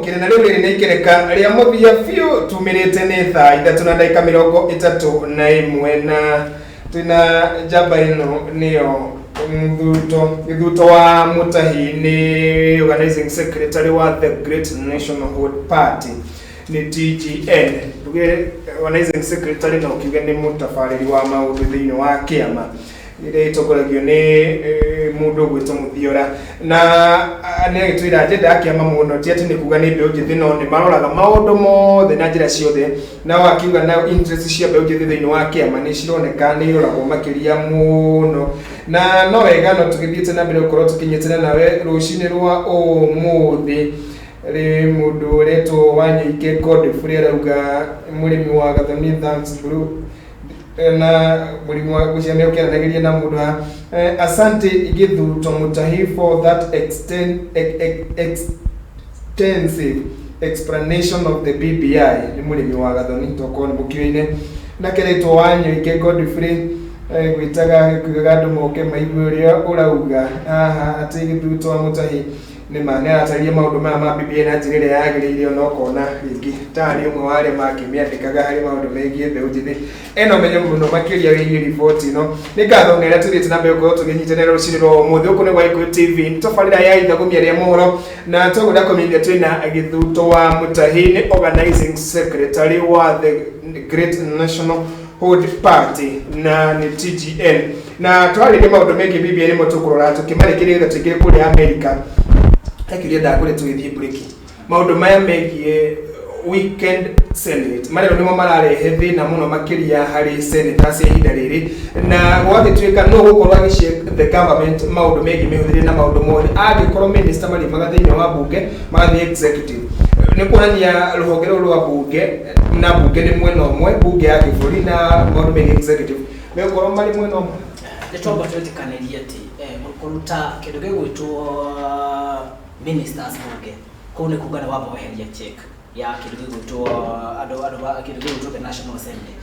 Tũkwamũkĩre na rĩu rĩrĩ nĩ ikereka rĩa mũthia biũ tumĩrĩte nĩ thaa 3 na ndagĩka 31, na twĩna njamba ĩno nĩyo Muthuto Gĩthuto wa Mutahi, nĩ organizing secretary wa the Great National Hood Party, nĩ TGN. Tuge organizing secretary no kiuge nĩ mũtabarĩri wa maũndũ thĩinĩ wa kĩama ĩrĩa ĩtongoragio nĩ mũndũ ũgwĩtwo Mũthiora, na nĩ agĩtwĩra agenda ya kĩama mũno ti atĩ nĩ kuga nĩ mbeũ njĩthĩ, no nĩ maroraga maũndũ mothe na njĩra ciothe, nao akiuga na interest cia mbeũ njĩthĩ thĩinĩ wa kĩama nĩ cironeka nĩ iroragwo makĩria mũno. Na no wega no tũgĩthiĩte na mbere gũkorwo tũkĩnyitana nawe rũcinĩ rwa ũmũthĩ. Rĩ mũndũ ũretwo Wanyoike Godfrey arauga mũrĩmi wa Gathoni, thanks bro. Na mũrimũ wa gũcia nĩ ũkĩaranagĩria na mũndũ ha asante Gĩthuto Mutahi for that extensive explanation of the BBI. Nĩ mũrĩmi wa Gathoni, tokorwo nĩ mũkiũine na keretwo Wanyoike Godfrey, gwĩtaga kugaga andũ moke maigue ũrĩa ũrauga haha atĩ Gĩthuto wa Mutahi nĩ ma nĩ aratarĩria maũndũ maya ma BBI na njĩra ĩrĩa yagĩrĩire, ona ũkona rĩngĩ tarĩ ũmwe wa arĩa makĩmĩandĩkaga harĩ maũndũ megiĩ mbeũ njĩthĩ, ena ũmenyo mũno makĩria wĩgiĩ riboti ĩno. Nĩ ngatho nĩ arĩa tũthiĩte na mbere gũkorwo tũkĩnyitanĩra rũcinĩ rwa ũmũthĩ. Gũkũ nĩ gwa Gĩkũyũ TV, nĩ tabarĩra ya ithagumia rĩa mohoro, na tũgwenda kũmenyithia twĩna Gĩthuto wa Mutahi, nĩ organizing secretary wa the Great National Hood Party na nĩ TGN, na twarĩrie maũndũ megiĩ BBI nĩmo tũkũrora tũkĩmarĩkĩria getha tũingĩre kũrĩa Amerika. Hekĩria ndakũrĩa tũgĩthiĩ break, maũndũ maya megiĩ weekend senate marĩa nĩmo mararehe thĩna mũno makĩria harĩ senators ya ihinda rĩrĩ, na gwagĩtuĩka no gũkorwo agĩcie the government maũndũ megiĩ mĩhũthĩre na maũndũ mothe angĩkorwo minister mariumaga thĩinĩ wa bunge magathiĩ executive, nĩ kuonania rũhonge rũrũ rwa bunge na bunge nĩ mwena ũmwe, bunge ya kĩbũrũri na maũndũ megiĩ executive megũkorwo marĩ mwena ũmwe. Nĩ twamba twĩtĩkanĩrie atĩ kũruta kĩndũ gĩgwĩtwo ministers bunge kũu nĩ kuga nĩ wamba weheria check ya kĩndũ gĩgwĩtwo andũ kĩndũ gĩgwĩtwo the National Assembly,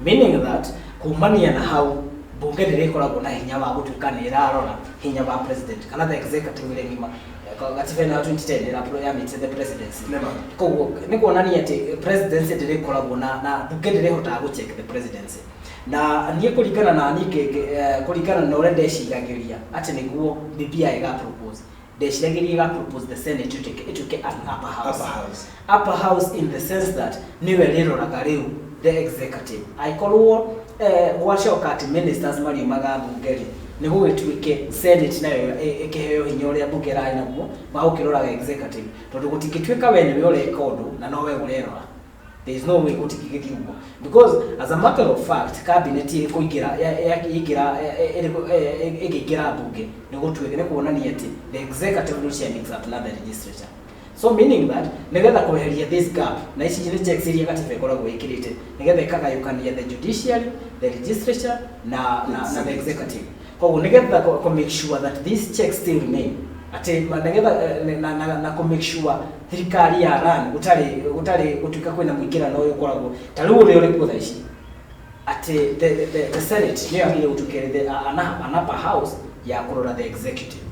meaning that kumania na hau bunge ndĩrĩkoragwo na hinya wa gũtuĩka nĩ ĩrarora hinya wa president kana the executive ĩrĩa ng'ima. Gatiba ĩno ya 2010 ĩramĩtire the presidency. Nĩma. Koguo nĩ kuonania atĩ presidency ndĩrĩkoragwo na bunge ndĩrĩhotaga gũ check the presidency. Na niĩ kũringana na niĩ kũringana na ũrĩa ndeciragĩria atĩ nĩguo BBI ĩga propose, ndeciragĩria ĩga propose the Senate ĩtuĩke an upper house. Upper house. Upper house in the sense that nĩwe rĩroraga rĩu the executive, angĩkorwo gwacoka atĩ ministers mariumaga bunge rĩ, nĩ gũgĩtuĩke Senate nayo ĩkĩheo hinya ũrĩa bunge ĩrarĩ naguo wa gũkĩroraga executive, tondũ gũtingĩtuĩka we nĩwe ũreka ũndũ na nowe ũrerora. There is no way gũtingĩgĩthiĩ ũguo, because as a matter of fact cabinet ĩkũingĩra ingĩra ĩngĩingĩra bunge nĩ gũtuĩka nĩ kuonania atĩ the executive nĩ cia mix up na the legislature. So meaning that nĩgetha kweheria this gap, na ici nĩ checks iria gatiba ĩkoragwo ĩkĩrĩte nĩgetha ĩkagayũkania the judiciary, the legislature na the executive, koguo nĩgetha kũ make sure that these checks still remain, atĩ nĩgetha na kũ make sure thirikari ya run gũtarĩ gũtuĩka kwĩna mũingĩrano ũyũ ũkoragwo ta rĩu ũrĩa ũrĩ kuo thaa ici, atĩ the Senate nĩyo yagĩrĩire gũtuĩka ĩrĩ an upper house ya kũrora the executive,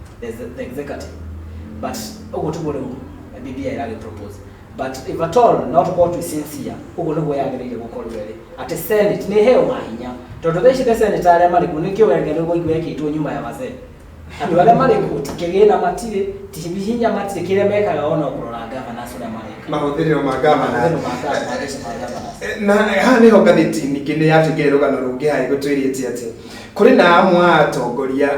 but ũguo tiguo rĩu BBI ĩragĩ propose. But if at all no tũkorwo twĩ sincere, ũguo nĩguo yagĩrĩire gũkorwo ĩrĩ, atĩ Senate nĩ ĩheo mahinya, tondũ thaa ici the Senate arĩa marĩ kuo nĩkĩo wenge nĩguo igua ĩkĩtwo nyumba ya wazee. Andũ arĩa marĩ kuo ti kĩgĩna matirĩ, ti hinya matirĩ, kĩrĩa mekaga ona kũrora governors ũrĩa mareka. Mahũthĩrĩro ma governors. Mahũthĩro ma governors, ma governors. Na haha nĩho ngathĩti ningĩ nĩ yatuĩkire rũgano rũngĩ haha ĩgũtwĩrĩte atĩ kũrĩ na amwe a atongoria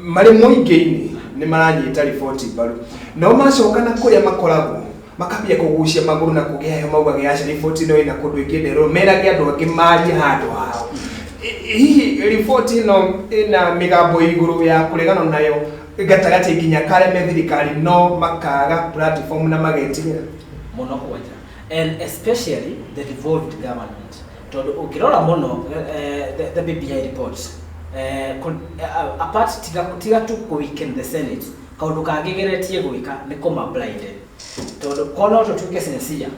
marĩ mũingĩ-inĩ nĩ maranyita riboti mbaru, no macoka na kũrĩa makoragwo makambia kũgucia magũrũ na kũgĩa heho, maugaga aca, riboti ĩno ĩna kũndũ ĩngĩenderwo, merage andũ angĩ marie handũ hao. Hihi riboti ĩno ĩna mĩgambo igũrũ ya kũregana nayo gatagatĩ nginya kareme thirikari, no makaga platform na magetigĩra? Mũno kwanja, and especially the devolved government, tondũ ũngĩrora mũno the BBI report, apart tiga tu kũ weaken the Senate, kaũndũ kangĩ geretie gwĩka nĩ kũma blinded, tondũ korwo no tũtuĩke sincere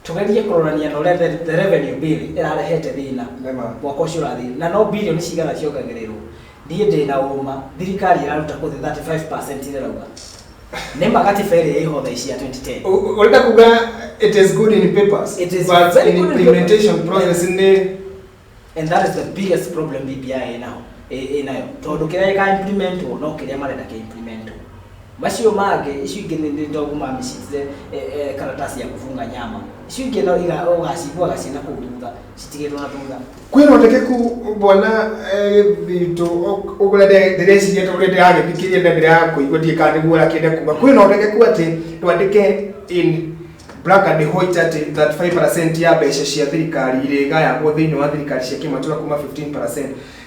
tũgerie kũrorania na ũrĩa the revenue bill ĩrarehete thĩna Nĩma. mwaka ũcio ũrathiĩ, na no bilioni cigana ciongagĩrĩrwo, niĩ ndĩ na ũma thirikari ĩraruta kũ the 35% ĩrauga. Nĩ ma katiba ĩrĩa ĩho thaa ici ya 2010. Ũrenda kuga it is good in papers, It is but very in good in implementation papers. process nĩ And that is the biggest problem BBI ĩnaho ĩnayo, tondũ kĩrĩa gĩka implementwo no kĩrĩa marenda kĩ implementwo, macio mangĩ icio ingĩ nĩ ndogo mamĩcitire karatasi ya kufunga nyama. Icio ingĩ no ũgaciguaga ciĩna kũu thutha, citigĩtwo na thutha. Kwĩna ũtekeku bwana thitũ ũrĩa ndĩreciria, ũrĩa ndĩragĩthikĩria na ndĩrakũigua, ndiĩ kana nĩguo ũrakĩenda kuga kwĩna ũtekeku atĩ twandĩke in black and white atĩ 35% ya mbeca cia thirikari irĩgayagwo thĩinĩ wa thirikari cia kĩmatũra kuma 15%,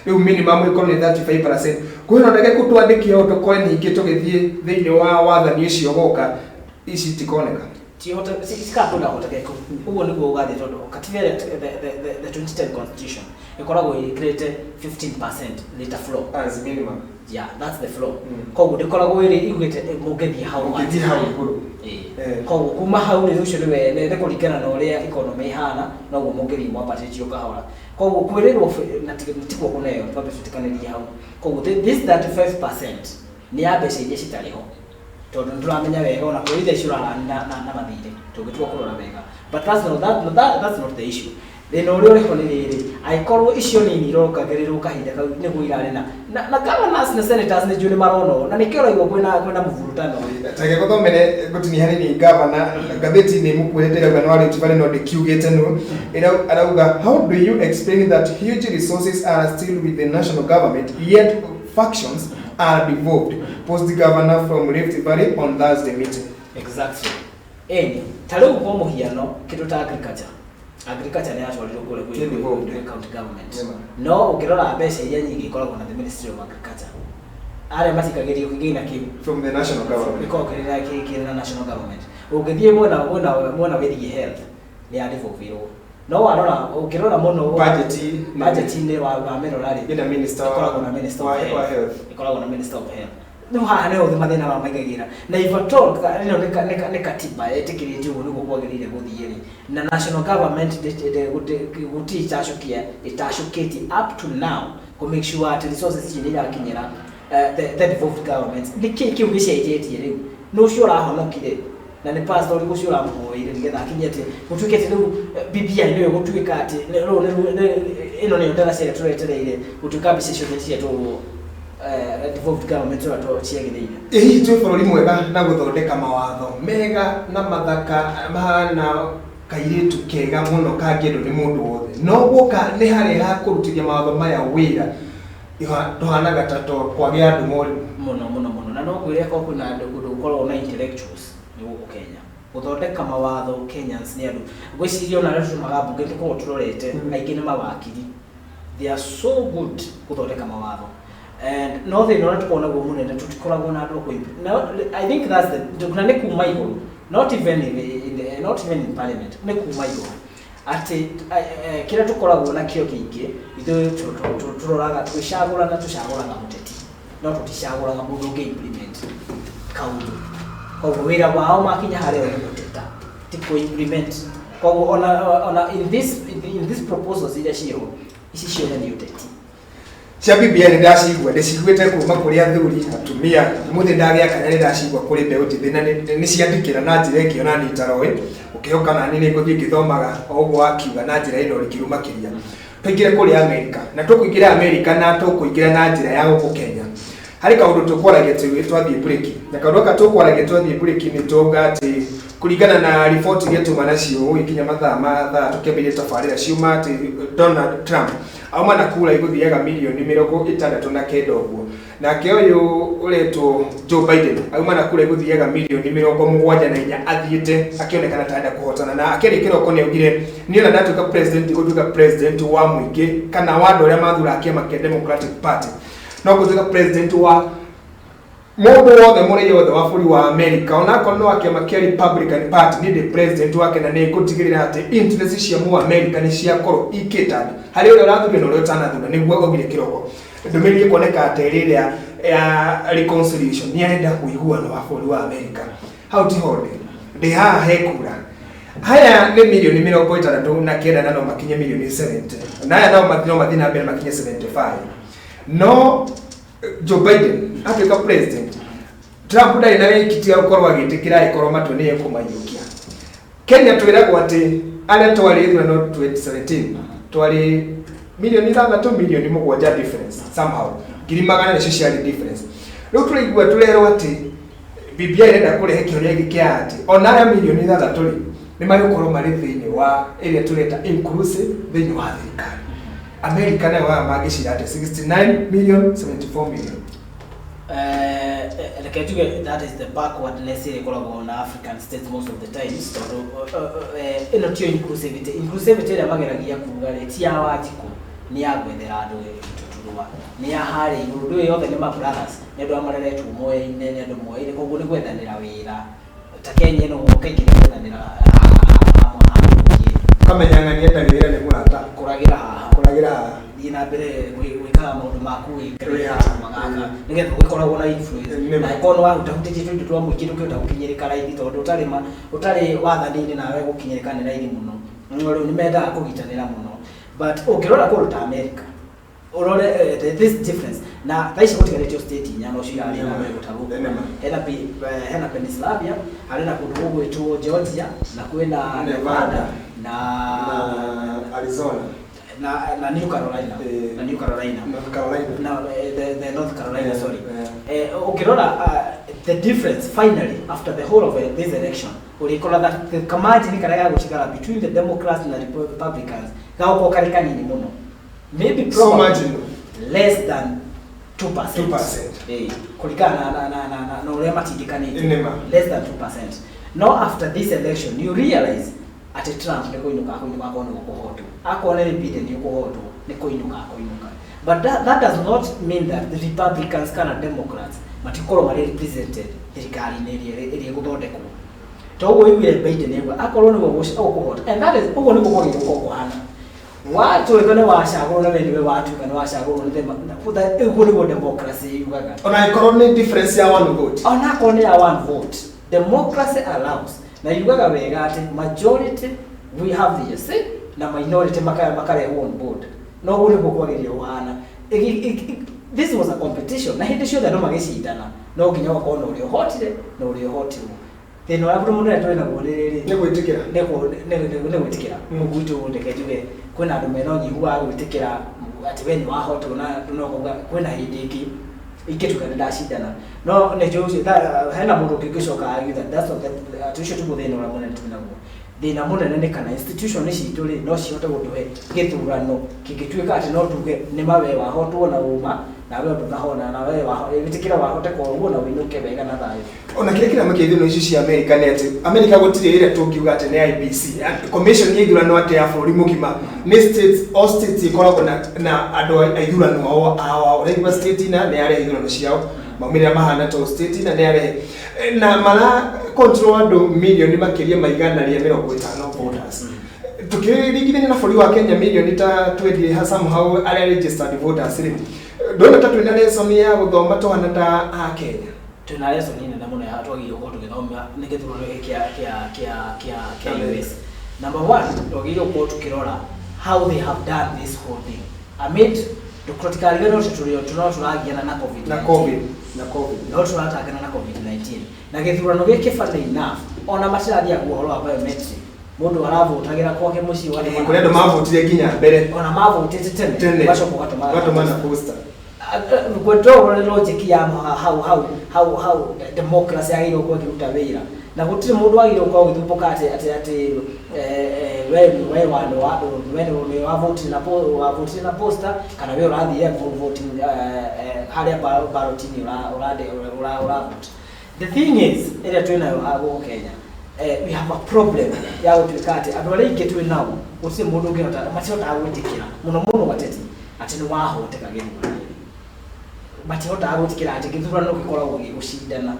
rĩu minimum ĩkorwo nĩ 35%. Kwĩna ũtekeku twandĩke ũũ, tũkore ningĩ tũgĩthiĩ thĩinĩ wa wathani ũcio goka ici itikoneka? Cikakwĩna ũhotekeku ũguo nĩguo ũgathiĩ, tondũ katiba ĩrĩa the 2010 constitution ĩkoragwo ĩkĩrĩte 15% nĩ ta floor. As minimum. Yeah, that's the floor. Koguo ndĩkoragwo ĩrĩ igwĩte mũngĩthiĩ hau. Mũngĩthiĩ hau igũrũ. Ĩĩ. Eh. Koguo kuma hau rĩ, ũcio nĩwe nĩ kũringana na ũrĩa economy ĩhana, noguo mũngĩthiĩ mwambatĩtio kahora. Koguo kwĩrĩrwo na tikuo kũneo, twambe twĩtĩkanĩrie hau. Koguo this 35% nĩ ya mbeca iria citarĩ ho, tondũ nĩ tũramenya wega ona kwĩ iria ciũrarani na mathirĩ tũngĩtua kũrora wega, but that's not the issue. Thĩna ũrĩa ũrĩho nĩ rĩrĩ, angĩkorwo icio nini irongagĩrĩrwo kahinda kau nĩguo irarĩ na governors na senators nĩ njũĩ nĩ marona ũũ, na nĩkĩo ũraigua kwĩna mũvurutano. Tage gũthomere ngũtinia hanini gavana ngathĩti-inĩ mũkuĩrĩte gavana wa Rift Valley, no ndĩkiugĩte nũ. Arauga, "How do you explain that huge resources are still with the national government yet functions are devolved?" Post governor from Rift Valley on Thursday meeting. Exactly. Eni ta rĩu kwa mũhiano kĩndũ ta agriculture nĩ yatwarirwo kũrĩa Kĩ devolved. Kwĩ county government. Yeah, man. No ũngĩrora mbeca iria nyingĩ ikoragwo na the Ministry of Agriculture, arĩa matikagĩrio kĩgĩna kĩu from the national government. Gĩkoragwo kĩrĩ na national government. Ũngĩthiĩ mwena wĩgiĩ health, nĩ ya devolvirwo, no warora ũngĩrora mũno Budget. Budget-inĩ wa mĩrora rĩ, ĩna minister ĩkoragwo na minister of wa health. Health. Ĩkoragwo na minister of health. Rĩu haha nĩho mathĩna maya maingagĩra, na if at all ĩno nĩ katiba ĩtĩkĩrĩtie ũguo nĩguo kwagĩrĩire gũthiĩ rĩ, na national government gũtirĩ ĩtacũkia ĩtacũkĩtie up to now kũ make sure atĩ resources ici nĩ irakinyĩra the devolved governments. Nĩ kĩĩ kĩu gĩcenjetie rĩu? Nĩ ũcio ũrahonokire na nĩ pastor ũrĩkũ ũcio ũramũhoeire nĩgetha akinye atĩ gũtuĩke atĩ rĩu BBI nĩyo gũtuĩka atĩ rĩu ĩno nĩyo ndaraca ĩrĩa tũretereire gũtuĩka mbeca icio nĩ ciatwarwo devolved government ũrĩa ciagĩrĩire? Ĩ hihi twĩ bũrũri mwega na gũthondeka mawatho mega na mathaka mahana kairĩtu kega mũno kangĩendwo nĩ mũndũ wothe, no guoka nĩ harĩa ha kũrutithia mawatho maya wĩra tũhanaga ta to kwagĩa andũ morimũ? Mũno mũno mũno, na no kwĩre ko kwĩna andũ kũndũ gũkoragwo na intellectuals nĩ gũkũ Kenya. Gũthondeka mawatho, Kenyans nĩ andũ ngwĩciria ona arĩa tũtũmaga mbunge tũkoragwo tũrorete aingĩ nĩ mawakiri. They are so good gũthondeka mawatho, and no thĩna ũrĩa tũkoragwo naguo mũnene, tũtikoragwo na andũ a no, I think that's the na nĩ kuma igũrũ, not even in parliament, nĩ kuma igũrũ atĩ kĩrĩa tũkoragwo nakĩo kĩingĩ ithuĩ tũroraga twĩcagũrana, tũcagũraga mũteti no tũticagũraga mũndũ ũngĩ implement kaũndũ. Koguo wĩra wao makinya harĩa nĩ gũteta, ti kũ implement. Koguo ona in this proposals iria ciĩho ici ciothe nĩ ũteti. Cia BBI nĩ ndacigua, ndĩciguĩte kuma kũrĩ athuri, atumia. Mũthĩ ndagĩa kanya nĩ ndacigua kũrĩ mbeũ njĩthĩ, na nĩ ciandĩkĩra na njĩra ĩngĩ ona niĩ itaroĩ. Ũkĩhoka nani nĩ ngũthiĩ ngĩthomaga o ũguo wakiuga na njĩra ĩno rĩkĩru makĩria. Tũingĩre kũrĩa Amerika, na tũkũingĩra Amerika na tũkũingĩra na njĩra ya gũkũ Kenya. Harĩ kaũndũ tũkwaragia twathiĩ break, na kaũndũ gaka tũkwaragia twathiĩ break nĩ tauga atĩ kũringana na riboti iria tuma nacio gũgĩkinya mathaa ma thaa tũkĩambĩrĩria tabarĩra, ciuma atĩ Donald Trump auma na kura igũthiaga mirioni 69 ũguo, nake ũyũ ũretwo Joe Biden auma na kura igũthiaga mirioni 74, athiĩte akĩonekana ta arenda kũhotana. Na akĩrĩ kĩroko nĩ augire, niĩ ona ndatuĩka president, gũtuĩka president wa mũingĩ kana wa andũ arĩa mathuraga kĩama kĩa Democratic Party, no gũtuĩka president wa mũndũ wothe, mũrĩi wothe wa bũrũri wa America, onakorwo nĩ wa kĩama kĩa Republican Party, niĩ ndĩ president wake na nĩ ngũtigĩrĩra atĩ interest cia mu America nĩ ciakorwo ikĩtana harĩ ũrĩa ũrathurio na ũrĩa ũtanathura. Nĩguo augire kĩroko. Ndũmĩrĩri ĩkuoneka ta ĩrĩ ĩrĩa ya reconciliation, nĩ arenda ũiguano wa bũrũri wa America. Hau tiho ndĩ haha he kura haya nĩ mirioni 69 na no makinye mirioni 70, na aya no mathiĩ na mbere makinye 75. No Joe Biden atuĩka president, Trump ndarĩ na wĩki tiga gũkorwo agĩtĩkĩra angĩkorwo matua nĩ ekũmaiyũkia. Kenya twĩragwo atĩ arĩa twarĩ ithurano 2017 twarĩ milioni 6, milioni 7 difference somehow, 100,000 nĩcio ciarĩ difference. Rĩu tũraigua tũrerwo atĩ BBI ĩrenda kũrehe kĩũria gĩkĩ kĩa atĩ ona arĩa milioni 6 rĩ, nĩ magũkorwo marĩ thĩinĩ wa ĩrĩa tũreta inclusive thĩinĩ wa thirikari. America nayo aya mangĩcira atĩ 69 million, 74 million? Reke njuge that is the backwardness ĩrĩa ĩkoragwo na African states most of the times, tondũ ĩno tiyo inclusivity. Inclusivity ĩrĩa mageragia kuga rĩ, ti ya Wanjikũ, nĩ ya gwethera andũ gĩtuturwa, nĩ ya harĩa igũrũ. Ndũĩ othe nĩ ma brothers, nĩ andũ arĩa mareretwo moyaine, nĩ andũ moyaine, koguo nĩ gwethanĩra wĩra. Ta Kenya ĩno kaingĩ nĩ gwethanĩra hamwe ha mũingĩ. Ũkamenya ng'ania ndarĩ wĩra, nĩ mũrata. Kũragĩra haha. Kũragĩra haha. Thiĩ na mbere gwĩkaga maũndũ maku Wĩ haha. Magaka nĩgetha ũgĩkoragwo na influence. Nĩma. Na ĩkorwo nĩ wahutahutĩtie tũindo twa mũingĩ, ndũkĩhota gũkinyĩrĩka raithi, tondũ ũtarĩ wathani-inĩ nawe gũkinyĩrĩka nĩ raithi mũno. No rĩu nĩ mendaga kũgitanĩra mũno, but ũngĩrora kũndũ ta America, ũrore this difference, na thaa ici gũtigarĩtio state inya no cirathiĩ na mbere gũtarwo. Nĩma. Hena Pennsylvania, harĩ na kũndũ gũgwĩtwo Georgia, na kwĩna Nevada. Nevada na Na Arizona. Na New Carolina. Na New Carolina. North Carolina. Na the North Carolina. Sorry. Ũkĩrora the difference finally after the whole of this election, ũrĩkora that the kamargin karĩa gagũtigara between the Democrats na Republicans gagũkorwo karĩ kanini mũno, maybe So probably marginal. less than 2%. 2%. Kũringana na ũrĩa matindĩkanĩte. Nĩma. Less than 2%. No after this election you realize atĩ Trump nĩ kũinũka akũinũka, akorwo nĩ gũkũhotwo, akorwo nĩ Biden ũkũhotwo, nĩ kũinũka akũinũka. But that does not mean that the Republicans kana Democrats matikorwo marĩ represented thirikari-inĩ ĩrĩa ĩgũthondekwo. To ũguo ũiguire Biden ĩguo akorwo nĩguo ũkũhota, and that is ũguo nĩguo kwagĩrĩirwo gũkorwo kũhana. Watuĩka nĩ wacagũrwo na we nĩwe watuĩka nĩ wacagũrwo nĩ ũguo nĩguo democracy yugaga. Ona ĩkorwo nĩ difference ya one vote. Onakorwo nĩ ya one vote, democracy allows na yugaga wega atĩ majority we have the say na minority makarehwo on board. No ũguo nĩguo kwagĩrĩire kũhana. This was a competition, na hĩndĩ ciothe andũ magĩcindana no nginya ũgakorwo na ũrĩa ũhotire na ũrĩa ũhotirwo. Thĩna ũrĩa mũnene tũrĩ naguo nĩ rĩrĩ, Nĩ gwĩtĩkĩra. Nĩ gwĩtĩkĩra. Gwitũ reke njuge kwĩna andũ mena ũnyihu wa gwĩtĩkĩra atĩ we nĩ wahotwo, na no kuga kwĩna hĩndĩ ĩngĩ ingĩtuĩka nĩ ndacindana, no nĩ njũĩ ũcio hena mũndũ ũngĩ ũngĩcoka argue that that's not the, atĩ ũcio tiguo thĩna ũrĩa mũnene twĩ naguo. Thĩna mũnene nĩ kana institution citũ rĩ, no cihote gũtũhe gĩthurano kĩngĩtuĩka atĩ no tuge nĩ ma we wahotwo na ũma, na we ndũnahona, na we wĩtĩkĩra wahoteka ũguo na ũinũke wega na thayũ. Ona kĩrĩa kĩramakia ithurano ici cia America nĩ atĩ America gũtirĩ ĩrĩa tũngiuga atĩ nĩ IBC commission ya ithurano atĩ ya bũrũri mũgima. Nĩ states, all states ikoragwo na andũ a ithurano ao. Ũraigua state na nĩ yarehe ithurano ciao maumĩrĩra mahana to state na nĩ yarehe na mara control andũ milioni makĩria ma 150 voters, tukĩringithania na bũrũri wa Kenya milioni ta 20 somehow arĩa registered voters rĩ. Ndona ta twĩna lesson ya gũthoma tũhana ta a Kenya. Twĩna lesson nene mũno ya twagĩrĩirwo gũkorwo tũgĩthoma nĩ gĩthurano gĩkĩ kĩa US. Number one, twagĩrĩirwo gũkorwo tũkĩrora how they have done this whole thing amid, tũtikariganĩrwo atĩ tũrĩ no tũragiana na COVID. Na COVID. No tũratangana na COVID-19 na gĩthurano gĩkĩ, funny enough, ona matirathiaga ũhoro wa biometric, mũndũ aravotagĩra gwake mũciĩ ũgatũma. Kũrĩ andũ mavotire nginya mbere. Ona mavotĩte tene. Tene. Ũgacoka ũgatũma. Ũgatũma na posta. Gwendorore logic ya how democracy yagĩrĩirwo gũkorwo ĩkĩruta wĩra, na gũtirĩ mũndũ wagĩrĩirwo gũkorwo ũgĩthumbũka atĩ we wa we nĩ wavotire na posta, kana we ũrathire voting harĩa ballot-inĩ ũra vote. The thing is, ĩrĩa twĩnayo haha gũkũ Kenya, we have a problem ya gũtuĩka atĩ andũ arĩa aingĩ twĩ nao gũtirĩ mũndũ ũngĩhota, matihotaga gwĩtĩkĩra mũno mũno ateti atĩ nĩ wahoteka gĩthurano. Matihotaga gwĩtĩkĩra atĩ gĩthurano gĩkoragwo gĩgũcindana.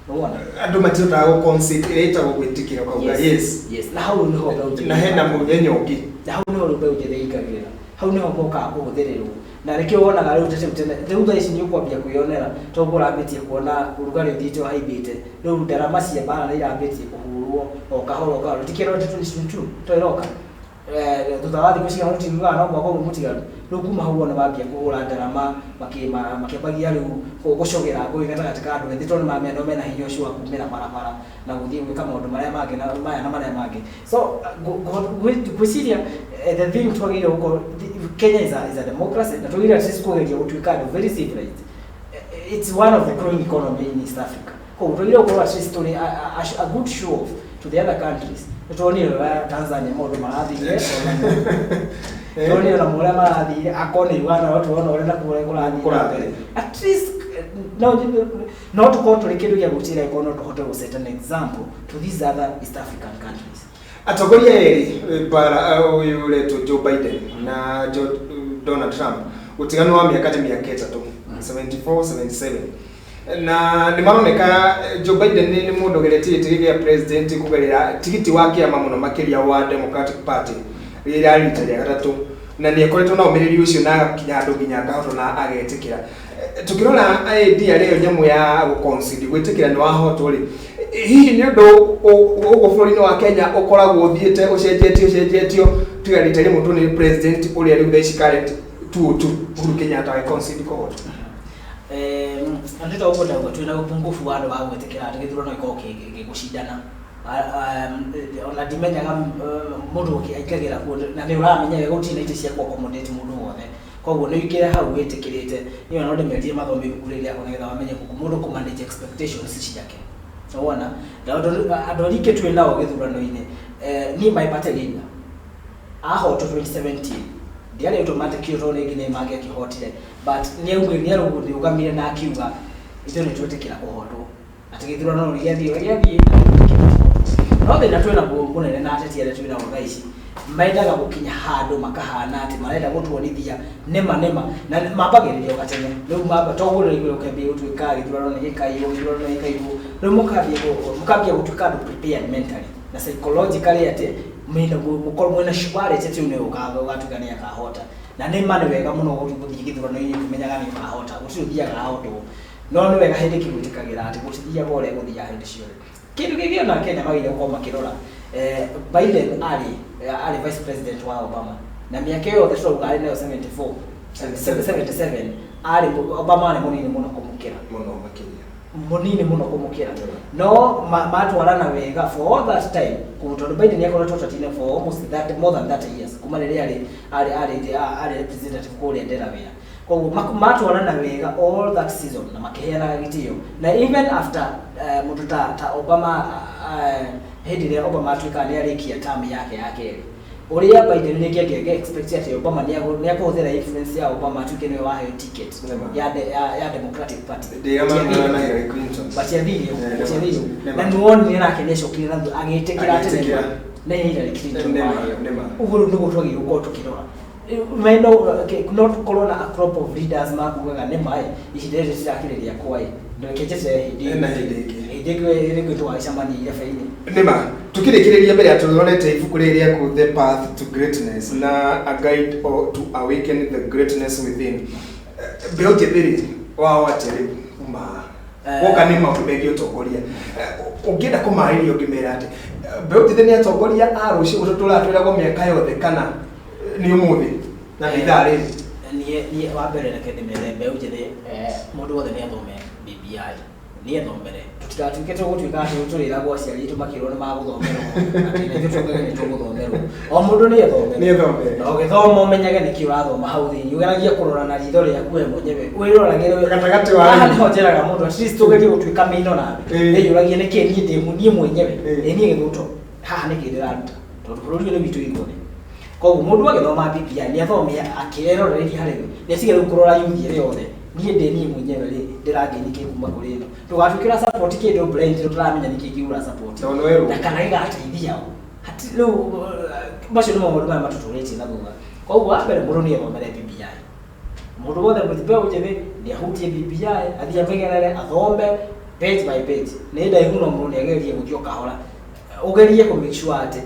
Nĩwona? Andũ matihotaga gũ concede ĩrĩa ĩtagwo gwĩtĩkĩra, ũkauga yes. Yes, na hau nĩho mbeũ njĩthĩ Na hena mũthenya ũngĩ. Na hau nĩho rĩu mbeũ njĩthĩ ĩingagĩrĩra, hau nĩho mokaga kũhũthĩrĩrwo, na nĩkĩo wonaga rĩu tene tene. Rĩu thaa ici nĩ ũkwambia kwĩyonera, tondũ ũrambĩtie kuona ũrugarĩ ũthiĩte ũhaimbĩte. Rĩu ndarama cia mbara nĩ irambĩtie kũhũrwo o kahora o kahora. Tikĩrwo 2022 to ĩroka. Thutha wa thikũ cigana tũtiugaga no mwaka ũmwe mũtigaru. Rĩu kuma hau wona mambia kũhũra ndarama, makĩambagia rĩu gũcogera ngũĩ gatagatĩ ka andũ ethĩ, tondũ nĩmamenya no mena hinya ũcio wa kumĩra barabara na gũthiĩ gwĩka maũndũ marĩa mangĩ na maya na marĩa mangĩ. So ngwĩciria the thing twagĩrĩirwo gũkorwo, Kenya is a democracy, na twagĩrĩirwo at least kũgeria gũtuĩka andũ very civilized. It's one of the growing economy in East Africa, koguo twagĩrĩirwo gũkorwo at least tũrĩ a good show off to the other countries. Nĩtuonire ũrĩa Tanzania maũndũ marathire, tuonire ona ũrĩa marathire, akorwo nĩ Uganda no tuona ũrĩa nakuo ũrĩa kũrathiĩ na mbere. At least no tũkorwo tũrĩ kĩndũ gĩa gwĩtĩra ĩkorwo no tũhote gũ set an example to these other East African countries. Atongoria erĩ bara, ũyũ ũretwo Joe Biden na Donald Trump, ũtiganu wa mĩaka nĩ mĩaka 3, 74 77, na nĩ maroneka Joe Biden nĩ mũndũ ũgeretie gĩtĩ gĩa president kũgerera tigiti wa kĩama mũno makĩria wa Democratic Party rĩrĩa rita rĩa gatatũ, na nĩ akoretwo na ũmĩrĩru ũcio na agakinya handũ nginya akahotwo na agetĩkĩra. Tukĩrora idea rĩyo nyamũ ya gũconcede, gwĩtĩkĩra nĩ wahotwo rĩ, hihi nĩ ũndũ ũguo bũrũri-inĩ wa Kenya ũkoragwo ũthiĩte ũcenjetio ũcenjetio, tiga rita rĩmwe tu nĩ president ũrĩa rĩu thaa ici current 202 Uhuru Kenyatta agĩconcede kũhotwo? Nĩ ta ũguo ndauga, twĩna upungufu wa andũ wa gwĩtĩkĩra atĩ gĩthurano gĩkoragwo gĩgũcindana. Ona ndimenyaga mũndũ aingagĩra kuo na nĩ ũramenya wega gũtirĩ na itĩ cia kũ accommodate mũndũ wothe, koguo nĩ ũingĩre hau wĩtĩkĩrĩte. Niĩ no ndĩmerire mathome ibuku rĩrĩ rĩakwa nĩgetha mamenye mũndũ kũ manage expectations ciake. Wona na andũ aingĩ twĩ nao gĩthurano-inĩ, niĩ my party leader ahotwo 2017 ndiarĩ automatic tondũ rĩngĩ nĩ mangĩakĩhotire, but nĩ arũgamire na akiuga ithuĩ nĩ twĩtĩkĩra kũhotwo, atĩ gĩthurano nĩ gĩathiĩ ũrĩa gĩathiĩ na nĩ twĩtĩkĩra kũhotwo. No thĩna twĩ naguo mũnene na ateti arĩa twĩ nao thaa ici, mendaga gũkinya handũ makahana atĩ marenda gũtuonithia nĩma nĩma na mambagĩrĩria o gatene. Rĩu mamba to ũguo rĩu ũkĩambia gũtuĩka gĩthurano nĩ gĩkaiywo, gĩthurano nĩ gĩkaiywo, rĩu mũkambia gũtuĩka andũ prepared mentally na psychologically atĩ mwĩna mũkorwo mwĩna surety atĩ ũyũ nĩwe ũgatuĩka nĩ akahota. Na nĩ ma nĩ wega mũno gũthiĩ gĩthurano-inĩ ũkĩmenyaga nĩ ũkahota, gũtirĩ ũthiaga ahotwo, no nĩ wega hĩndĩ ĩngĩ gwĩtĩkagĩra atĩ gũtithiaga ũrĩa gũthiaga hĩndĩ ciothe. Kĩndũ kĩngĩ ona Kenya magĩrĩire gũkorwo makĩrora, Biden arĩ vice president wa Obama, na mĩaka ĩyo yothe tũrauga arĩ nayo 74, 77, arĩ Obama arĩ mũnini mũno kũmũkĩra. Mũno makĩria. Mũnini mũno kũmũkĩra, no matwarana wega for all that time tondũ Biden nĩ akoretwo ũteti-inĩ for almost that, more than 30 years, kuma rĩrĩa arĩ representative kũrĩa Delaware. Koguo matwarana wega all that season na makĩheanaga gĩtĩo, na even after mũndũ ta Obama, hĩndĩ ĩrĩa Obama atuĩkaga nĩ arĩkia term yake ya kerĩ, ũrĩa Biden rĩngĩ angĩanga expect atĩ Obama nĩ akũhũthĩra influence ya Obama atuĩke nĩwe waheo ticket ya Democratic Party. Ndĩramanana na Hillary Clinton. Batiathire. Eh, Batiathire. nĩma. Na nĩwonire nake nĩacokire na thutha agĩtĩkĩra atĩ Agĩtĩkĩra. nĩ Hillary Clinton Nĩma, waheo. nĩma. Ũguo rĩu nĩguo twagĩrĩirwo gũkorwo tũkĩrora. Meno no tũkorwo na a crop of leaders makugaga nĩ maĩ ihinda rĩrĩ rĩtirakĩrĩ rĩakwa ĩ, reke njeterere hĩndĩ Na hĩndĩ ĩngĩ. Hĩndĩ ĩngĩ rĩngĩ tũgagĩcemania irebe-inĩ. Nĩma tukĩrĩkĩrĩria, mbere ya tũrorete ibuku rĩrĩ rĩaku, The Path to Greatness na A Guide or to Awaken the Greatness Within. Mbeũ njĩthĩ rĩ, wao atĩa rĩu kuma woka nĩ maũndũ megiĩ ũtongoria? Ũngĩenda kũmarĩria ũngĩmera atĩ mbeũ njĩthĩ nĩ atongoria a rũciũ ũtũtũraga twĩragwo mĩaka yothe, kana nĩ ũmũthĩ na nĩ ithaa rĩrĩ? Niĩ wa mbere reke ndĩmere mbeũ njĩthĩ, mũndũ wothe nĩ athome BBI, nĩ ethomere, tũtigatuĩke tũgũtuĩka atĩ tũrĩragwo aciari aitũ makĩrwo nĩ magũthomerwo, atĩ na ithuĩ tuugage nĩ tũgũthomerwo. O mũndũ nĩ ethomere. Nĩ ethomere. Na ũgĩthoma ũmenyage nĩkĩ ũrathoma hau thĩinĩ, ũgeragie kũrora na ritho rĩaku we mwenyewe, wĩroragĩre Gatagatĩ wa haha nĩho njĩraga mũndũ at least tũgerie gũtuĩka mĩino nawe. Wĩyũragie nĩkĩ niĩ ndĩ niĩ mwenyewe, ĩ niĩ gĩthũto haha nĩkĩ ndĩraruta, tondũ bũrũri ũyũ nĩ witũ ithuothe. Koguo mũndũ agĩthoma BBI nĩ athome akĩeroreria harĩ we, nĩ atige rĩu kũrora youth ĩrĩa yothe. Niĩ ndĩ niĩ mwenyewe rĩ, ndĩrangĩni kĩ kuma kũrĩ ĩno? Ndũgatuĩke support kĩndũ blind tũtaramenya nĩkĩ kĩu ũra support Tondũ nĩ werũ. na kana gĩgateithia o. Hati rĩu macio nĩmo maũndũ marĩa matũtũrĩtie na thutha. Koguo wa mbere mũndũ nĩ ethomere BBI, mũndũ wothe mbeũ njĩthĩ nĩ ahutie BBI, athiĩ amegerere, athome page by page. Nĩ ndaihu no mũndũ nĩ agerie gũthiĩ o kahora. Ũgerie kũ make sure atĩ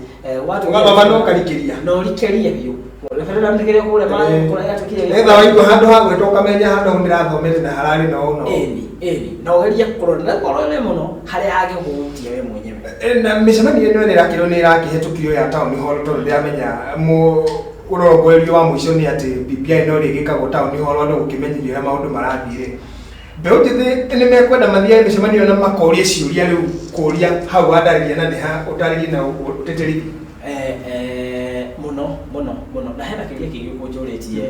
watu Ũgathoma na ũkarikĩria. Na ũrikĩrie biũ referendum nĩ kĩrĩa kũrĩa kũrĩa yatuĩkire. Nĩgetha waigua handũ ha gwĩtwo ũkamenya handũ hau ndĩrathomete na hararĩ na ũũ na ũũ. Ĩni, ĩni, na ũgerie kũrora na ũrore mũno harĩa hangĩkũhutia we mwenyewe. Na mĩcemanio ĩno ĩrakĩrwo nĩ ĩrakĩhetũkirio ya town hall, tondũ ndĩramenya ũrongorerio wa mũico nĩ atĩ BBI no rĩgĩkagwo town hall, andũ gũkĩmenyithio ũrĩa maũndũ marathiĩ rĩ. Mbeũ njĩthĩ nĩ mekwenda mathiage mĩcemanio na makoria ciũria rĩu, kũria hau wandarĩria na nĩ ha ũtarĩrie na ũtĩtĩrithie? Mũno mũno mũno, na hena kĩũria kĩngĩ ũkũnjũrĩtie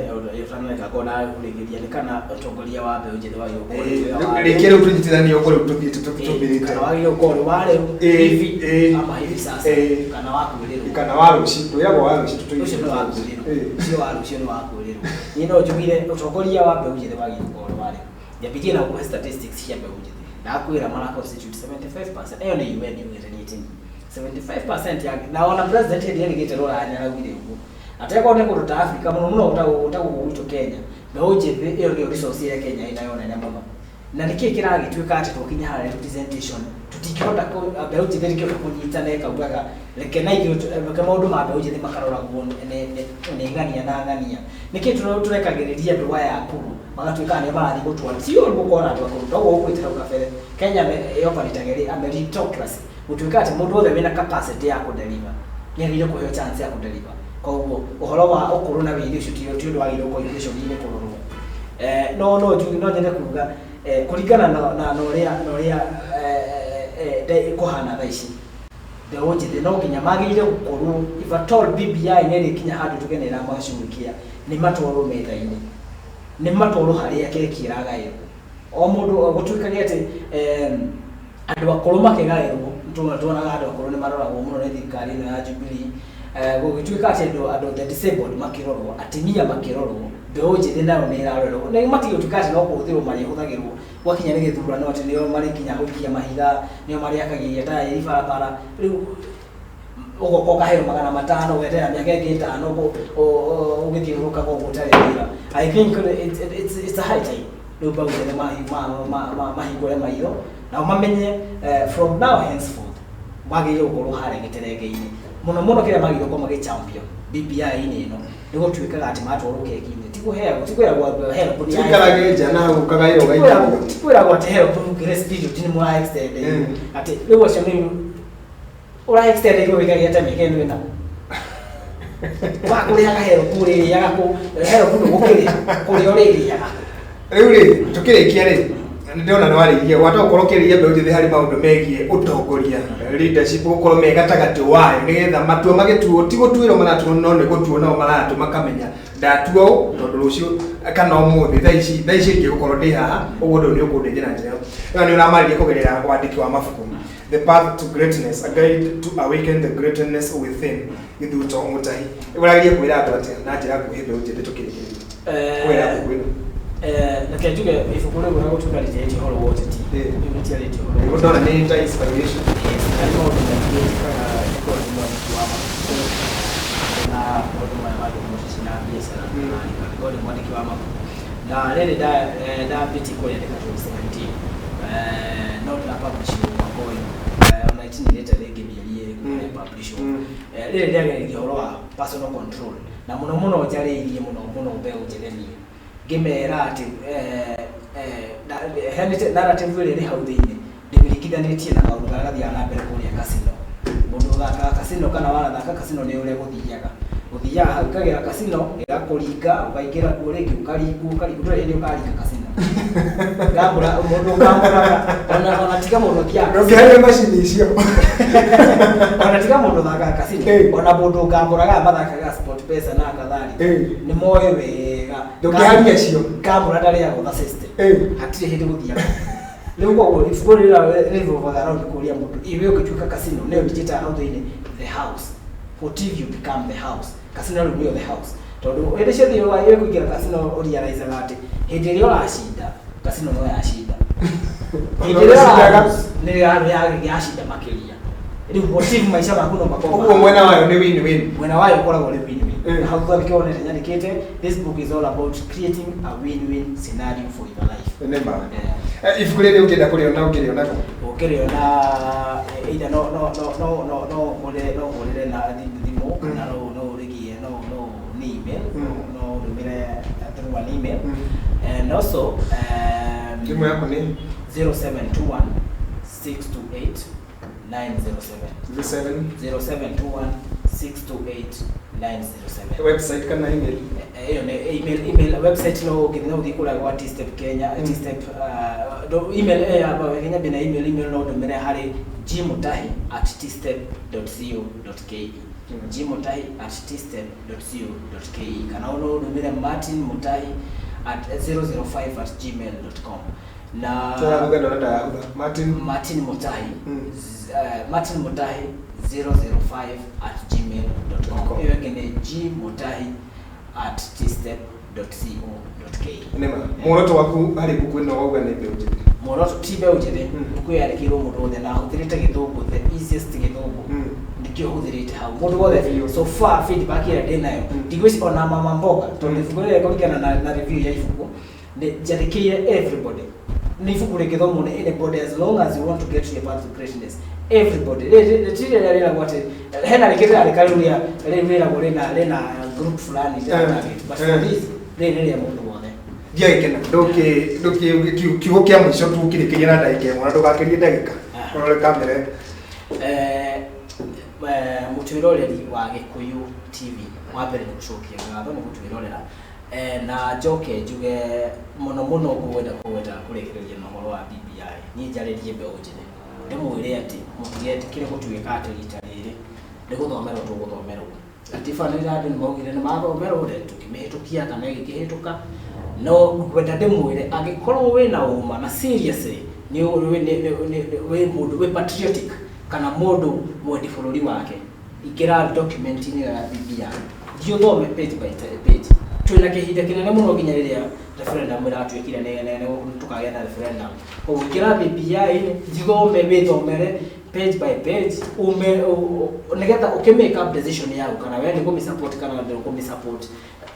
ũtanareka ngorwo na kũrĩkĩria, nĩ kana ũtongoria wa mbeũ njĩthĩ wagĩrĩirwo gũkorwo wĩ wa Rĩkia rĩu, tũnyitithanie ũguo rĩu tũthiĩte tũmĩrĩte. Kana wagĩrĩirwo gũkorwo ũrĩ wa rĩu hivi ama hivi sasa kana wa kwĩrĩrwo. Kana wa rũciũ, twĩragwo wa rũciũ. Ũcio nĩ wa kwĩrĩrwo. Ũcio wa rũciũ nĩ wa kwĩrĩrwo. Niĩ no njugire ũtongoria wa mbeũ njĩthĩ wagĩrĩirwo gũkorwo ũrĩ wa rĩu. Nyambirie na gũkũhe statistics cia mbeũ njĩthĩ, ndakwĩra mara constitute 75%. Ĩyo nĩ UN yugĩte, niĩ ti niĩ. 75% ya, na ona president hĩndĩ ĩrĩa erĩgĩte rũraya nĩaraugire ũguo, atekorwo nĩ kũndũ ta Africa, mũno mũno ta gũkũ gwitũ Kenya, mbeũ njĩthĩ ĩyo nĩyo resource ĩrĩa Kenya ĩnayo nene mũno. Na nĩkĩĩ kĩragĩtuĩka atĩ twakinya harĩa representation tũtingĩhota mbeũ njĩthĩ ndĩngĩhota kũnyitana ĩkaugaga reke na ithuĩ reke maũndũ ma mbeũ njĩthĩ makaroragwo nĩ ng'ania na ng'ania? Nĩkĩĩ tũrekagĩrĩria andũ aya akũrũ magatuĩka nĩo marathiĩ gũtua? Ti ũru gũkorwo na andũ akũrũ, toguo ũkwĩte hau kabere, Kenya ĩoperĩtaga ĩrĩ a meritocracy, gũtuĩka atĩ mũndũ wothe wĩna capacity ya kũdeliver nĩ agĩrĩire kũheo chance ya kũdeliver. Koguo ũhoro wa ũkũrũ na wĩthĩ ũcio ti ũndũ wagĩrĩirwo gũkorwo equation-inĩ kũrorwo. No njuge, no nyende kuga kũringana na ũrĩa kũhana thaa ici, mbeũ njĩthĩ no nginya magĩrĩire gũkorwo, if at all BBI nĩ ĩrĩkinya handũ tuge nĩ ĩramacughulikia, nĩ matwarwo metha-inĩ, nĩ matwarwo harĩa keki ĩragaĩrwo o mũndũ, gũtuĩkage atĩ andũ akũrũ makĩgaĩrwo, tuonaga andũ akũrũ nĩ maroragwo mũno nĩ thirikari ĩno ya Jubilee. Gũgĩtuĩka atĩ andũ the disabled makĩrorwo, atumia makĩrorwo, mbeũ njĩthĩ nayo nĩ ĩrarorwo, nĩ matige gũtuĩka atĩ no kũhũthĩrwo marĩhũthagĩrwo gwakinya nĩ gĩthurano, atĩ nĩo marĩkinya gũikia mahiga, nĩo marĩakagĩria taĩri barabara, rĩu ũgoka ũkaheo 500, ũgeterera mĩaka ĩngĩ 5 ũgĩthiũrũrũkaga ũguo ũtarĩ wĩra. I think it's a high time rĩu mbeũ njĩthĩ mahingũre maitho nao mamenye from now henceforth magĩrĩirwo gũkorwo harĩa gĩterenge-inĩ mũno mũno. Kĩrĩa magĩrĩirwo gũkorwo magĩ champion BBI-inĩ ĩno nĩ gũtuĩkaga atĩ matwarwo keki-inĩ, ti kũheagwo, ti kwĩragwo HELB nĩ Tuikarage nja na hau ũkagaĩrwo ũgaikio. Ti kwĩragwo atĩ HELB grace period nĩ mũra extend, atĩ rĩu acio nĩ ũra extend irwo wĩkagĩte ta mĩaka ĩno ĩna wakũrĩhaga HELB, ũrĩrĩaga kũ HELB? Nĩ gũkĩrĩha kũrĩa ũrĩrĩaga. Rĩu rĩ, tũkĩrĩkia rĩ, nĩ ndĩrona nĩ warĩirie gwata gũkorwo ũkĩrĩria mbeũ njĩthĩ harĩ maũndũ megiĩ ũtongoria, leadership, gũkorwo me gatagatĩ wayo, nĩgetha matua magĩtuo ti gũtuĩrwo maratuo, no nĩ gũtuo nao maratuo, makamenya ndatua ũũ tondũ rũciũ kana ũmũthĩ thaa ici ingĩ gũkorwo ndĩ haha ũguo, ũndũ nĩ ũkũndeithia na njĩra ĩyo. Ĩyo nĩ ũramarĩria kũgerera wandĩki wa mabuku, The Path to Greatness, A Guide to Awaken the Greatness Within. Gĩthuto Mũtahi, ũrageria kwĩra andũ atĩa na njĩra nguhĩ, mbeũ njĩthĩ, tũkĩrĩkĩrĩria kwĩra buku ĩno? Reke njuge ibuku rĩu ona gũtuĩka rĩtiarĩtie ũhoro wa ũteti, rĩu rĩtiarĩtie ũhoro wa Nĩguo ndona nĩ ta inspiration. Yes, harĩ maũndũ maingĩ njĩkaga, nĩkorwo ndĩ mwandĩki wa mabuku na maũndũ maya mangĩ mũcici na biacara, ngorwo ndĩ mwandĩki wa mabuku na rĩrĩ ndambĩtie kũrĩandĩka 2017, no ndĩrapublishirwo mwaka ũyũ. Ona itinyirĩte rĩngĩ mĩeri 2 kuma rĩpublishwo. Rĩrĩ rĩageragia ũhoro wa personal control, na mũno mũno njarĩirie mũno mũno mbeũ njĩthĩ niĩ ngĩmera atĩ heanĩte narrative ĩrĩa ĩrĩ hau thĩinĩ, ndĩmĩringithanĩtie na kaũndũ karĩa gathiaga na mbere kũrĩa casino. Mũndũ ũthakaga casino kana wanathaka casino nĩ ũrĩa gũthiaga hau ũkagĩra casino ĩgakũringa, ũkaingĩra kuo rĩngĩ, ũkaringwo, ũkaringwo, ndũrĩ hĩndĩ ũkaringa casino. Ngambũra mũndũ ũkambũraga, ona tiga mũndũ ũthiaga Ndũngĩharia macini icio. Ona tiga mũndũ ũthakaga casino, ona mũndũ ũkambũraga mathakaga Sport Pesa na kadhalika, nĩ moĩ wega. Ndũngĩharia icio. Ngambũra ndarĩagwo tha system. Hatirĩ hĩndĩ gũthiaga rĩu. Koguo ibuku rĩrĩa rĩrevolvaga around kũria mũndũ iwe ũngĩtuĩka casino, nĩyo njĩtaga hau thĩinĩ the house. What if you become the house? Casino rĩu nĩyo the house, tondũ hĩndĩ ciothe ũkũingĩra casino ũrealizaga atĩ hĩndĩ ĩrĩa ũracinda, casino no yacinda, hĩndĩ ĩrĩa Ũracindaga. ũra nĩ yacinda makĩria. Rĩu what if maica maku no makorwo Ũguo mwena wayo nĩ win win. Mwena wayo ũkoragwo ũrĩ win win. Mm. Na hau thutha nĩkĩo wonete nyandĩkĩte, "This book is all about creating a win-win scenario for your life." Nĩ ma. Yeah. Ibuku rĩrĩ ũngĩenda kũrĩona ũngĩrĩona kũ? Ũngĩrĩona either no ũhũrĩre na thimũ kana no ũrĩgie no nĩ email, no ũndũmĩre through an email. And also Thimũ yaku nĩ? 0721 628 907. 07 0721 628 907. Website kana email? Ĩyo nĩ email. Website no ũthiĩ kũrĩa gwa T-Step Kenya. T-Step email ya Kenya bina email no ũndũmĩre harĩ gmutahi@tstep.co.ke, gmutahi@tstep.co.ke, kana no ũndũmĩre martinmutahi@005@gmail.com na Tũrathutha ndona ndahutha. Martin Martin Mutahi, Martin Mutahi 005@gmail.com. Com. Ĩyo ĩngĩ nĩ gmutahi@tstep.co.ke. Nĩ ma. Muoroto waku harĩ mbuku ĩno wauga nĩ mbeũ njĩthĩ. Muoroto ti mbeũ njĩthĩ. Mbuku ĩyo yandĩkĩirwo mũndũ wothe na hũthĩrĩte Gĩthũngũ, the easiest Gĩthũngũ. Nĩkĩo hũthĩrĩte hau mũndũ wothe. Biũ. So far feedback ĩrĩa ndĩnayo, ndigwĩci ona mama mboga, tondũ ibuku rĩrĩa kũringana na review ya ibuku nĩ njandĩkĩire everybody. Nĩ ibuku rĩngĩthomwo nĩ anybody as long as you want to get to your path to greatness. Everybody. Rĩtirĩ rĩrĩa rĩragwo atĩ hena rĩngĩ rĩrarĩka rĩu rĩa rĩu rĩragwo rĩna group fulani rĩna target, but for this rĩrĩ nĩ rĩa mũndũ wothe. Ndiagĩkena ndũkĩ kiugo kĩa mũico tu ũkĩrĩkĩria na ndagĩka ĩmwe na ndũgakĩrie ndagĩka. Ah. Ũrore kamera. Mũtwĩroreri wa Gĩkũyũ TV, wa mbere nĩ gũcokia ngatho nĩ gũtwĩrorera. Na njoke njuge mũno mũno ngwenda kũgweta kũrĩkĩrĩria na ũhoro wa BBI. Niĩ njarĩrie mbeũ njĩthĩ, ndĩmwĩre atĩ mũtigetĩkĩre gũtuĩka atĩ rita rĩrĩ nĩ gũthomerwo tũgũthomerwo. Gatiba nĩ andũ nĩ maugire nĩ mathomerwo na tũkĩmĩhĩtũkia kana ĩgĩkĩhĩtũka, no ngwenda ndĩmwĩre angĩkorwo wĩna ũma na seriously nĩ wĩ mũndũ wĩ patriotic kana mũndũ mwendi bũrũri wake, ingĩra document-inĩ ĩyo ya BBI, thiĩ ũthome page by page. Twĩna kĩhinda kĩnene mũno nginya rĩrĩa referendum ĩratuĩkire nĩ tũkagĩa na referendum. Koguo ingĩra BBI, thome, wĩthomere page by page ume nĩgetha ũkĩ make up decision yaku kana we nĩ kũmĩ support kana ndũkũmĩ support.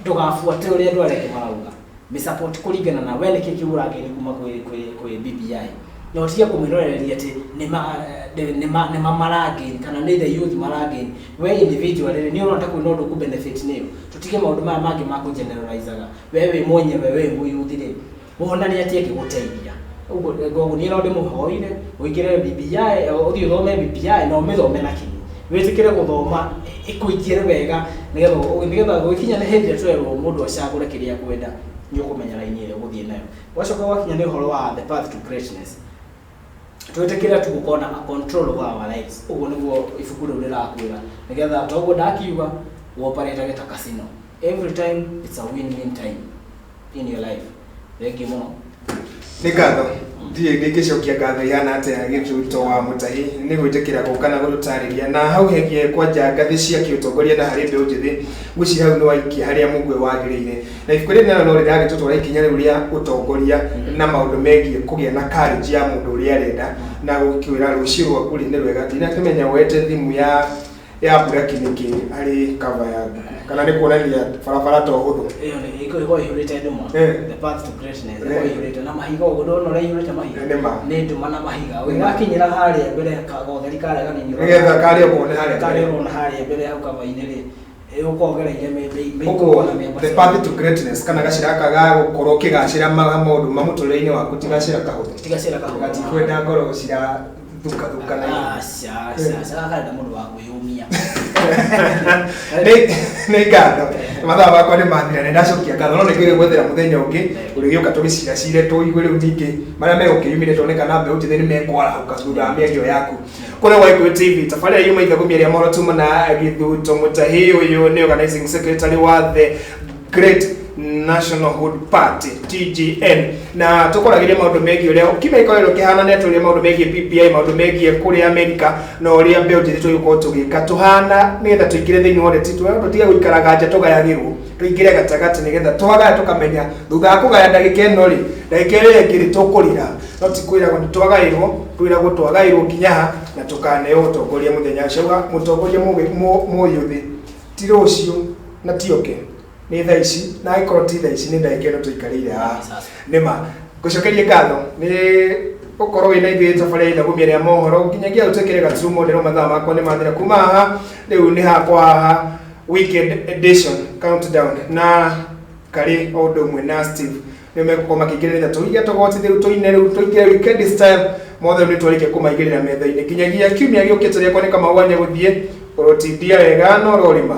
Ndũgabuate ũrĩa andũ arĩa angĩ marauga, mĩ support kũringana na we nĩkĩ kĩu ũragĩra kuma kwĩ BBI, na ũtige kũmĩroreria atĩ nĩma maragain kana nĩ the youth maragain. We individual rĩ, nĩ ũrona ta kwĩna ũndũ ũkũ-benefit nĩyo. Tũtige maũndũ maya mangĩ ma kũ-generalizaga. We wĩ mwenyewe, wĩ mũyuthi rĩ, wonanie atĩ ĩngĩgũteithia ũguo. Koguo niĩ no ndĩmũhoire ũingĩre BBI, ũthiĩ ũthome BBI na ũmĩthome na kinyi, wĩtĩkĩre gũthoma ĩkũingĩre wega nĩgetha gũgĩkinya nĩ hĩndĩ ĩrĩa tũrerwo mũndũ acagũre kĩrĩa akwenda, nĩ ũkũmenya raini ĩrĩa ũgũthiĩ nayo. Gwacoka gwakinya nĩ ũhoro wa the path to greatness, twĩtĩkĩre tu gũkorwo na a control over our lives. Ũguo nĩguo ibuku rĩu rĩrakwĩra, nĩgetha toguo ndakiuga ũoperate ta casino. Every time it's a win-win time in your life. Thank you mũno. Nĩ ngatho. Ndiĩ ndingĩcokia ngatho ihana atĩa Gĩthuto wa Mũtahi nĩ gwĩtĩkĩra gũka na gũtũtarĩria na hau hegie kwanja ngathĩ cia kĩũtongoria na harĩ mbeũ njĩthĩ. Ngwĩciria hau nĩ waikia harĩa mũgwe wagĩrĩire, na ibuku rĩrĩ narĩo no rĩragĩtũtwara ikinya rĩu rĩa ũtongoria na maũndũ megiĩ kũgĩa na courage ya mũndũ ũrĩa arenda na gũkwĩra rũciũ rwaku rĩ nĩ rwega. Ndinakĩmenya wete thimu ya mburaki nĩkĩ harĩ cover ya mbuku, kana nĩ kuonania barabara to hũthũ? Ĩyo nĩ ĩkoragwo ĩihũrĩte nduma. The path to greatness ĩkoragwo ĩihũrĩte na mahiga. Ũguo ndona ũrĩa ĩihũrĩte mahiga. Nĩ ma. Nĩ nduma na mahiga. Ũgĩgakinyĩra harĩa mbere kagotheri karĩa kanini, Nĩgetha karĩa ũkone harĩa karĩa mbere. ũrona harĩa mbere hau cover-inĩ rĩ, ũkorwo ũgereire Ũguo mĩikũrũko na mĩambato. the path to greatness kana gacĩra gaka ga gũkorwo ũkĩgacĩra maũndũ ma mũtũrĩre-inĩ waku ti gacĩra kahũthũ. Ti gacĩra kahũthũ. Gatikwenda ngoro cirathukathuka na igũrũ. Aca, aca, aca, gaka karenda mũndũ wa kwĩyũmia. Nĩ ngatho, mathaa makwa nĩ mathira, nĩ ndacokia ngatho, no nĩ gwethera mũthenya ũngĩ ũrĩgĩũka tũgĩciracire tũigue rĩu ningĩ marĩa megũkĩyumĩria, tuone kana mbeũ njĩthĩ nĩ mekwarahũka thutha wa mĩario yaku kũrĩa gwa Gĩkũyũ TV. Tabarĩra yuma ithagumia rĩa mohoro tuma na Gĩthuto Mũtahi. Ũyũ nĩ organizing secretary wa the Great National Hood Party, TGN, na tũkoragĩria maũndũ megiĩ ũrĩa kiumia gĩkoretwo kĩhana, nĩ atũrĩa maũndũ megiĩ BBI, maũndũ megiĩ kũrĩa Amerika na ũrĩa mbeũ njĩthĩ tũgĩkorwo tũgĩka tũhana nĩgetha tũingĩre thĩinĩ wa ũteti, tũtige gũikaraga nja tũgayagĩrwo. Tũingĩre gatagatĩ nĩgetha twagaya tũkamenya thutha wa kũgaya ndagĩka ĩno rĩ, ndagĩka ĩrĩa ĩngĩ rĩ, tũkũrĩra. No ti kwĩragwo nĩ twagaĩrwo, twĩragwo twagaĩrwo nginya ha na tũkaneo ũtongoria mũthenya ũcio. Auga mũtongoria mũyũthĩ ti rũciũ na ti oke, nĩ thaa ici, na angĩkorwo ti thaa ici nĩ ndagĩka ĩno tũikarĩire haha. Nĩma ngũcokerie ngatho nĩ gũkorwo wĩna ithuĩ thabarĩ ya ithagumia rĩa mohoro nginyagia hau twĩkĩre gaturumo ndĩro mathaa makwa nĩ mathira kuma haha. Rĩu nĩ hakwa haha weekend edition countdown na karĩ o ũndũ ũmwe na Steve nĩ megũkorwo makĩingĩrĩra tũige tũgoti rĩu tũine rĩu tũingĩre weekend style mothe rĩu nĩ twarĩkia kũmaigĩrĩra metha-inĩ nginyagia kiumia gĩũkĩte rĩakwa nĩ Kamau wa Nyagũthiĩ. Ũrotindia wega na ũrorĩma.